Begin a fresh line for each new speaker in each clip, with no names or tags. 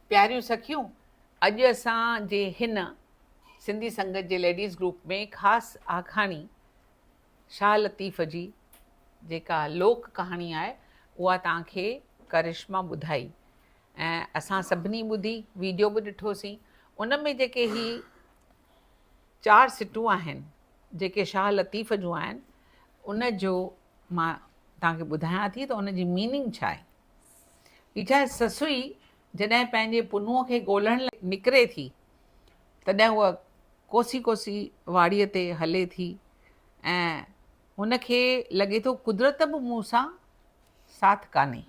پياريون سکيون، اڄ اسان جي هن سنڌي سنگت جي ليڊيز گروپ ۾ خاص آکاڻي شاهه لطيف جي جيڪا لوڪ ڪهاڻي آهي اها توهان کي ڪرشما ٻڌائي ۽ اسان سڀني ٻڌي ويڊيو به ڏٺوسين ان ۾ جيڪي هي چار سٽون آهن جيڪي شاهه لطيف جون آهن ان جو مان توهان کي ٻڌايان ٿي ته ان جي ميننگ ڇا آهي. هي ڇا آهي سسئي جڏهن پنهنجي پنهونء کي ڳولڻ لاء نڪري ٿي، تڏهن هوء ڪوسي ڪوسي واڙيء تي هلي ٿي ۽ هن کي لڳي ٿو قدرت به مون سان ساٿ ڪانهي.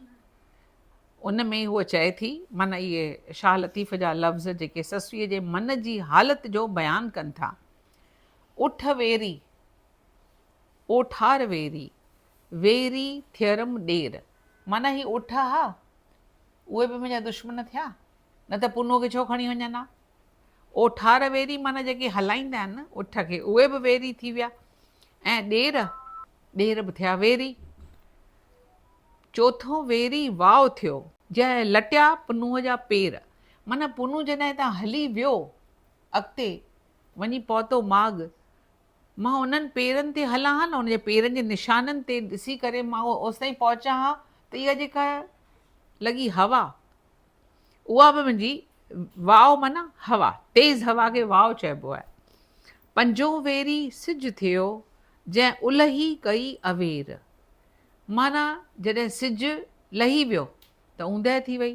ان ۾ هوء چئي ٿي، معنيٰ اهي شاهه لطيف جا لفظ جيڪي سسئيء جي من جي حالت جو بيان ڪن ٿا. اٺ ويري، اوٺار ويري، ويري ٿيرم ڏير. معنيٰ هي اٺ ها، اهي به منهنجا دشمن ٿيا، نه ته پنهون کي ڇو کڻي وڃن ها. اوٺار ويري معنيٰ جيڪي هلائيندا آهن اٺ کي، اهي به ويري ٿي ويا ۽ ڏير، ڏير به ٿيا ويري. چوٿون ويري واء ٿيو. جنهن لٽيا پنهون جا پير. معنيٰ پنهون جڏهن هتان هلي ويو اڳتي وڃي پهتو ماڳ، مان انهن پيرن تي هلان ها نه، ان جي پيرن جي نشانن تي ڏسي ڪري مان اوستائين پهچان ها ته اها جيڪا لڳي هوا، اها به منهنجي واء معنيٰ هوا، تيز هوا کي واء چئبو آهي. پنجون ويري سج ٿيو، جنهن الهي ڪئي اوير. معنيٰ جڏهن سج لهي ويو ته اوندهه ٿي وئي.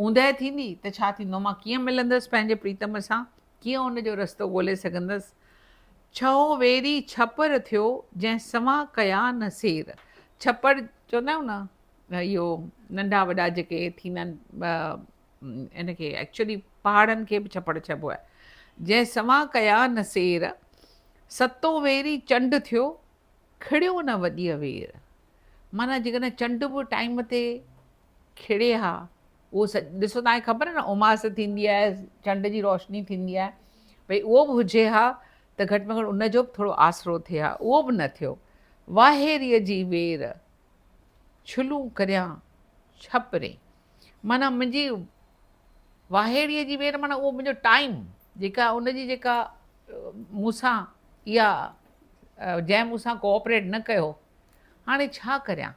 اوندهه ٿيندي ته ڇا ٿيندو؟ مان ڪيئن ملندس پنهنجي پريتم سان؟ ڪيئن ان جو رستو ڳولي سگهندس؟ ڇهون ويري ڇپر ٿيو، جنهن سوان ڪيا نه سير. ڇپر چوندا آهيون نه، اهو ننڍا وڏا جيڪي ٿيندا آهن، ان کي ايڪچوئلي پهاڙن کي به ڇپڙ چئبو آهي. جنهن سوان ڪيا نه سير. ستون ويري چنڊ ٿيو، کڙيو نه وڏيء وير. معنيٰ جيڪڏهن چنڊ به ٽائيم تي کڙي ها، اهو ڏسو توهان کي خبر آهي نه اماس ٿيندي آهي، چنڊ جي روشني ٿيندي آهي، ڀئي اهو به هجي ها ته گهٽ ۾ گهٽ ان جو به ٿورو آسرو ٿئي ها، اهو به نه ٿيو. واهيريء جي وير، ڇلون ڪريان ڇپرين. معنيٰ منهنجي واهيريء جي وير معنيٰ اهو منهنجو ٽائيم، جيڪا ان جي جيڪا مون سان اها جنهن مون سان ڪوآپريٽ نه ڪيو، هاڻي ڇا ڪريان؟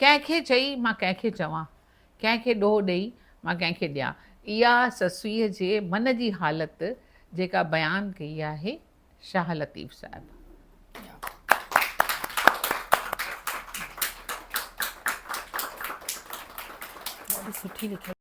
ڪنهن کي چئي مان ڪنهن کي چوان؟ ڪنهن کي ڏوهه ڏئي مان ڪنهن کي ڏيان؟ اها سسئيء جي من جي حالت جيڪا بيان ڪئي آهي شاهه لطيف صاحب.
ڏاڍي سٺي لکيل.